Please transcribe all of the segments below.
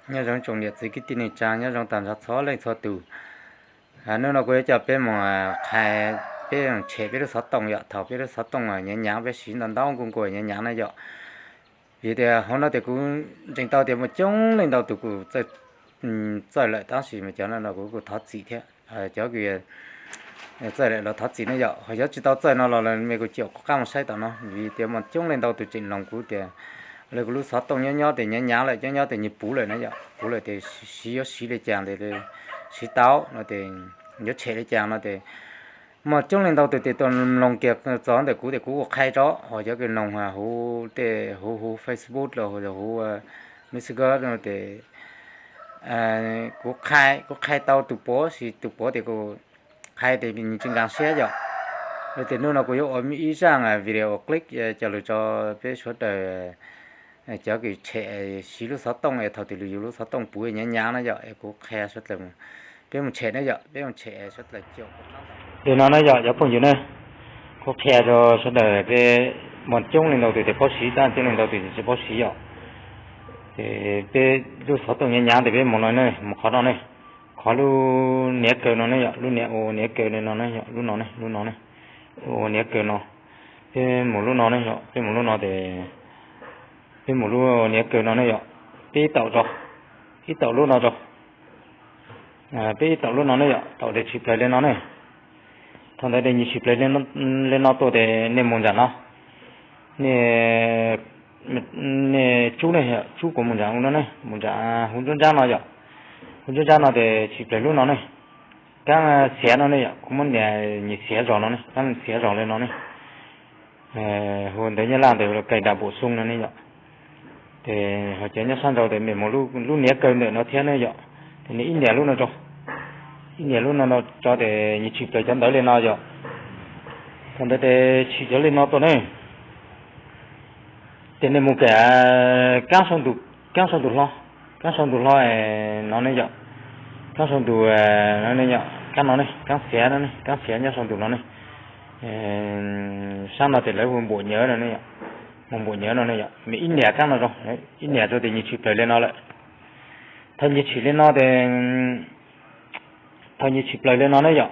Nyob zoo tsoom niam txiv kwv tij neej tsa, nyob zoo tag nrho txhua leej txhua tus. Hnub no kuv yuav coj peb mus qhia, peb tshem peb lub xov tooj yom, thaum peb lub xov tooj nyav nyav peb siv ntau ntau nkuj nkuav nyav nyav na yom. Vim tias hauv no tias kuv ntseeg tau tias muaj coob leej ntau tus kuj txawj lawm, tab sis mas cov no kuv kuj thov txim thiab. Cov kws txawj lawm los thov txim na yom, ho cov tsis tau txawj no los me kuv cia kuv qab mus saib tom no, vim tias muaj coob leej ntau tus tseem loos kuv tias, kuv lub xov tooj nyob nyob tias nyav nyav lawm, nyob nyob tias nyias puv lawm na yom, puv lawm tias siv yuav siv li cas ntawd, siv tau no tias yuav tshem li cas no tias muaj coob leej ntau tus tias tuaj mloog kiag txog ntawm kuv tias kuv ua qhia tso, ho cov kws mloog huv tej huv huv Facebook los huv Messenger no tias kuv qhia, kuv qhia tau tus puav, sis tus puav tias kuv qhia tias nws tsis nkag siab yom. Yog tias hnub no kuv yuav ua ib zaj video clip coj lug tso peb sawv daws, cov kws tshem siv lub xov tooj es thaum twg lug yug lub xov tooj puv nyav nyav na yom, es kuv qhia sawv daws, peb mus tshem na yom, peb mus tshem sawv daws caum. Li no na yom cov phooj ywg na, kuv qhia rau sawv daws peb, muaj coob leej ntau tus tias paub siv, tab coob leej ntau tus tsis paub siv yom. Ces peb lub xov tooj nyav nyav tias peb mus no ne, mus qhov no ne, qhov lub niav kaw no ne yom, lub niav ua niav kaw li no ne yom, lub no ne, lub no ne, ua niav kaw no. Peb mus lub no ne yom, peb mus lub no ces, peb mus lub niav kaw no ne yom, peb ib taum rau, ib taum lub no rau, peb ib taum lub no ne yom, taum tes tshwm plaws li no ne. Thaum ntawd tes nyias tshwm plaws li no tuaj tes nej mus nram no, nej, nej tsub ne, tsub kuv mus nram no ne, mus nram huv nruab nrab no yom. Huv nruab nrab no tes tshwm plaws lub no ne, kaab xiav no ne yom, kuv muab nias nyias xiav zos no ne, kaab xiav zos li no ne. Hu ntawv Nyab Laj ntawd cài đặt bổ sung no ne yom. Ces ho cov nyob sab nraud tes mej mus lub niav kaw ntawm no thiab ne yom. Ces nej ib nias lub no rau, ib nias lub no rau tes nyias tshwm plaws cov ntawv li no yom. Thaum ntawd tes tshwm cov li no tuaj ne, ces nej mus kawm kaab sau ntws, kaab sau ntws hlo, kaab sau ntws hlo no ne yom. Kaab sau ntws no ne yom, kaab no ne, kaab xiav no ne, kaab xiav nyob sau ntws no ne. Sab no tes lawv hu npuam nyawv no ne yom, mus npuam nyawv no ne yom, mej ib nias kaab no rau, ib nias rau tes nyias tshwm plaws li no lawm. Thaum nyias tshwm li no tes, thaum nyias tshwm plaws li no ne yom,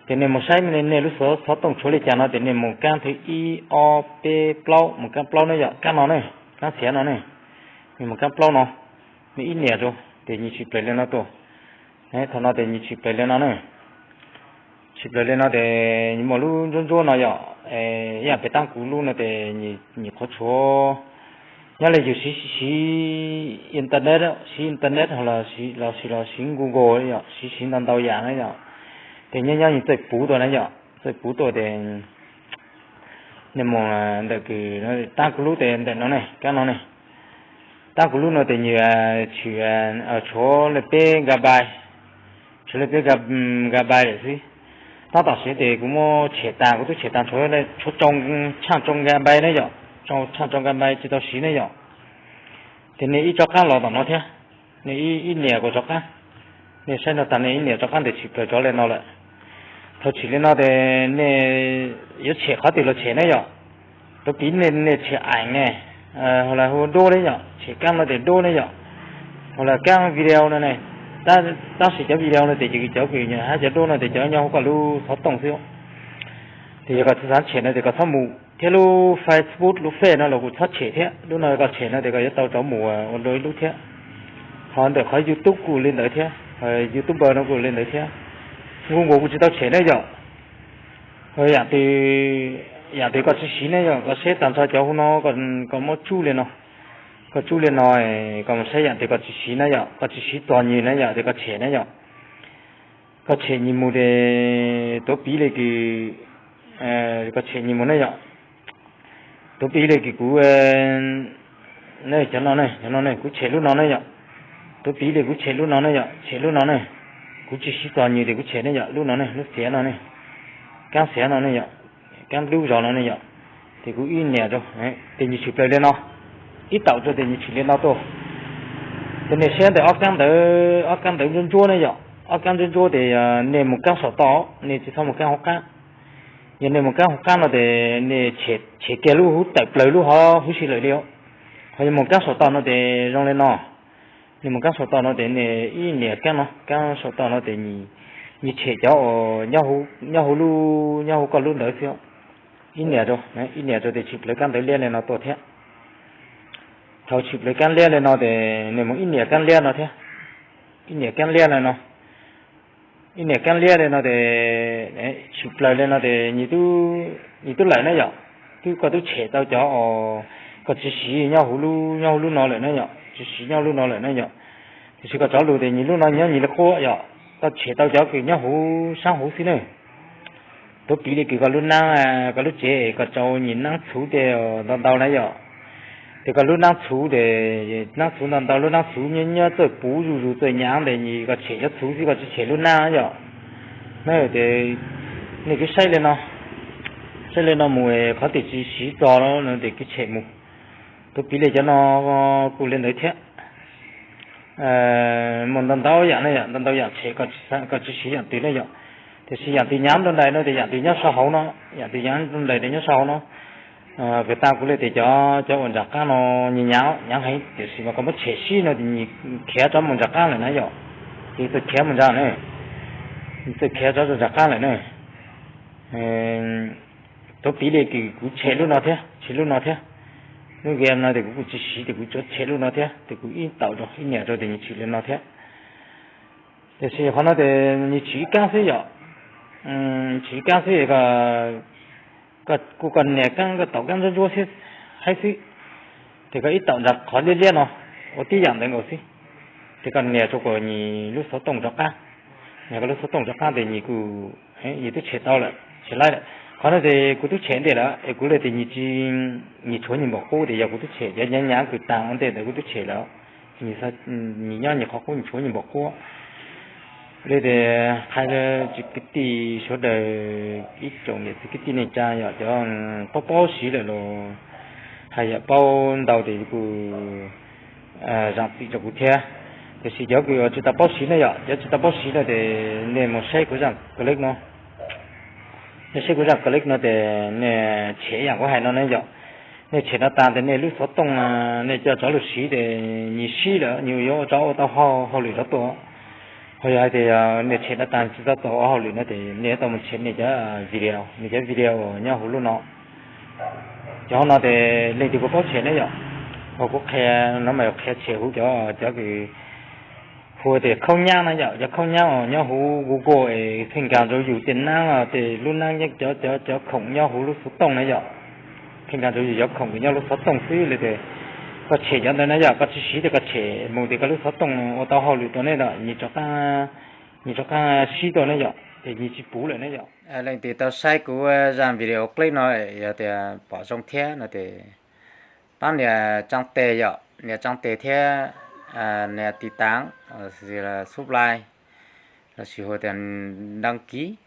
ces nej mus saib nej lub xov tooj tshuav li cas no ces nej mus kaab thib ib, ob, peb, plaub, mus kaab plaub ne yom, kaab no ne, kaab xiav no ne. Nej mus kaab plaub no, nej ib nias rau tes nyias tshwm plaws li no tuaj. Thaum no tes nyias tshwm plaws li no ne. Tshwm plaws li no tes muaj lub ntsuab ntsuab no yom, ib yam pem tab kuv lub no tes nyias qhuav tshuav, nyob li yus siv, siv internet, siv internet los sis los siv Google yom, siv siv ntau ntau yam na yom. Ces nyob nyob nws txawj puv tuaj na yom, txawj puv tuaj tes nej mus ntawm kws tab kuv lub tes ntawm no ne, kaab no ne. Tab kuv lub no tes nyias tshwm tshuav li peb gigabyte, tshuav li peb gigabyte lawm xwb. Tab tom siv tes kuv muab tshem tas, kuv twb tshem tas tshuav, tshuav tshaaj tsoo gigabyte ne yom, tshaaj tsoo gigabyte tsis tau siv ne yom. Ces nej ib tsob qaab los tom no thiab, nej ib nias kuv tsob qaab, nej saib no tas nej ib nias tsob qaab tes tshwm plaws rov li no lawm. Thaum tshwm li no tes nej yuav tshem qhov twg los tshem ne yom. Tuav piv nej tshem aim ne, ho los hu duab ne yom, tshem kaab no tes duab ne yom, ho los kaab video no ne. Tab sis cov video no tes cov kws hab cov duab no tes cov nyob huv koj lub xov tooj xwb. Ces yog koj tsis xav tshem no tes koj txhob mus thiab, lub Facebook lub Face no los kuj txhob tshem thiab. Lub no koj tshem no tes koj yuav tau rov mus ua dua ib lub thiab. Ho ntawm qhov YouTube kuj li ntawd thiab, YouTuber no kuj li ntawd thiab. Google kuj tsis tau tshem ne yom. Yam twg, yam twg koj tsis siv ne yom, koj saib tag nrho cov huv no, koj muab tsub li no, koj tsub li no, koj mus saib yam twg koj tsis siv na yom, koj tsis siv txog nws na yom, tes koj tshem na yom. Koj tshem nws mus tes, tuav piv li kws, koj tshem nws mus ne yom. Tuav piv li kws kuv, cov no ne, cov no ne, kuv tshem lub no ne yom. Tuav piv li kuv tshem lub no ne yom, tshem lub no ne. Kuv tsis siv txog nws tes kuv tshem ne yom, lub no ne, lub xiav no ne, kaab xiav no ne yom, kaab dub zog no ne yom. Ces kuv ib nias rau, tes nws tshwm plaws li no, ib taum rau tes nws tshwm li no tuaj. Ces nej saib ntawm ob kaab ntawv, ob kaab ntawv ntsuab ntsuab ne yom, ob kaab ntsuab ntsuab tes nej mus kaab saum toj, nej tsis txhob mus kaab hauv qab. Yog nej mus kaab hauv qab no tes nej tshem kiag lub huv tawm plaws lub hov huv si lawm li. Ho yog mus kaab saum toj no tes zoo li no. Nws mus kaab saum toj no tes nws ib niam kaab no, kaab saum toj no tes nws tshem cov uas nyob huv lub, nyob huv koj lub ntawd xwb. Ib niam rau, ib niam rau tes tshwm plawv kaab ntawv liab li no tuaj thiab. Thaum tshwm plawv kaab liab li no tes nws mus ib niam kaab liab no thiab. Ib niam kaab liab li no, ib niam kaab liab li no tes tshwm plawv li no tes nws twb lawm na yom. Twb koj twb tshem tau cov uas koj tsis siv nyob huv lub, nyob huv lub no lawm na yom, tsis siv nyob lub no lawm na yom. Tiam sis koj rov lug tes nws lub no nyob nws li qub yom, koj tshem tau cov kws nyob huv saab huv xwb na. Tuav piv li kws koj lub naab, koj lub tsev koj tsau nws naab txhuv tes ntau ntau na yom. Tes koj lub naab txhuv tes, naab txhuv ntau ntau, lub naab txhuv nyob nyob txawj puv zuj zus txawj nyaav tes nws koj tshem cov txhuv xwb koj tsis tshem lub naab yom. Na tes nej kuj saib li no, saib li no mus qhov twg tsis siv txog no tes kuj tshem mus. Tuav piv li cov no kuj li ntawd thiab. Muaj ntau ntau yaam ne yom, ntau ntau yaam tshem koj tsis siv yaam twg ne yom. Tiam sis yaam twg nyaav nrau nraim no tes yaam twg nyob sau hauv no, yaam twg nyaav nrau nraim tes nyob sau hauv no. Kws tas kuv li tes cov, cov uas nram qaab no nws nyaav, nyaav heev tiam sis mas koj muab tshem sib no tes nws khiav rov mus nram qaab lawm na yom. Ces txawj khiav mus nram ne, txawj khiav rov rau nram qaab lawm na. Tuav piv li kws kuv tshem lub no thiab, tshem lub no thiab. Lub game no tes kuv kuj tsis siv tes kuv tsuas tshem lub no thiab tes kuv ib taum rau ib niam rau tes nws tshwm li no thiab. Tiam sis qhov no tes nws tshwm ib kaab xwb yom. Tshwm ib kaab xwb, kuj koj nias kaab koj taum kaab ntsuab ntsuab xwb, haib xwb. Tes koj ib taum nram qhov liab liab no, ua tib yaam ntawd nkaus xwb. Tes koj nias rau kom nws lub xov tooj rov qaab, nias koj lub xov tooj rov qaab tes nws kuj, nws twb tshem tau lawm, tshem laib lawm. Qhov no tes kuv twb tshem ntej lawm es kuv li tes nws tshuav nws npaum qub tes yog kuv twb tshem cov nyaav nyaav kws taag ua ntej ntawd kuv twb tshem lawm. Nws nyob nws qhov qub, nws tshuav nws npaum qub. Li tes qha tsoom kwv tij sawv daws, ib tsoom niam txiv kwv tij neej tsaa yog cov paub paub siv lawm los hais yam paub ntau tes kuj zaam txim rau kuv thiab. Tiam sis cov kws tsis tau paub siv ne yom, cov tsis tau paub siv no tes nej mus saib kuv zaaj clip no. Nej saib kuv zaaj clip no tes nej tshem yaam kuv hais no ne yom. Nej tshem no taag tes nej lub xov tooj nej coj rov lug siv tes nws sib lawm nws yuav rov ua tau hauj lwm rov tuaj. Ho yog hais tias nej tshem no taag tsis tau tau ua hauj lwm no tes nej tau mus tshem nej cov video, nej cov video nyob huv lub no. Cov no tes leej twg puas paub tshem ne yom. Ho kuv qhia no mas qhia tshem huv cov, cov kws hu tias khaub nyab na yom, cov khaub nyab uas nyob huv Google es pheej nkaag nrau yus tej naab, tej lub naab, cov, cov khoom nyob huv lub xov tooj na yom. Pheej nkaag nrau yus cov khoom kws nyob lub xov tooj xwb li tes koj tshem cov ntawd na yom, koj tsis siv tes koj tshem mus tes koj lub xov tooj ua tau hauj lwm rau nej lawm, nws rov qaab sib tuaj ne yom, ces nws tsis puv lawm ne yom. Leej twg tau saib kuv zaaj video clip no yog tias pom zoo thiab no tes pab nias tsab tes yom, nias tsab tes thiab nias tiv taav, subscribe, lossis hu tias đăng ký,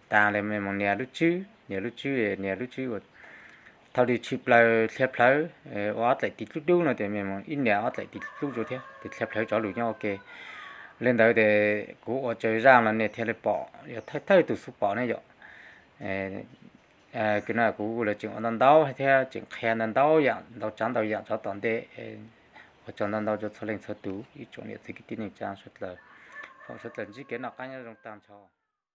taag li mej moog nias lub tswb, nias lub tswb, nias lub tswb uas thaum lwm tshwm plaws dhia plhawv ua ob dlaim tiv dlub dlub no tes mej moog ib nias ob dlaim tiv dlub rua thiab tes dhia plhawv tsov lug nyob ua ke. Li ntawd tes kuv ua tsawg zaaj los nej thiaj li pom, yog thawj thawj tug xub pom ne yom. Kws no kuv lawv tseem ua ntau ntau thiab tseem qhia ntau ntau yaam, ntau tsav ntau yaam rov tom ntej. Ua tsaug ntau ntau rua txhua leej txhua tug, ib tsoom niam txiv kwv tij neej tsaa sawv dlaws, foom sawv dlaws ntsib kev noj qaab nyob zoo taag nrho.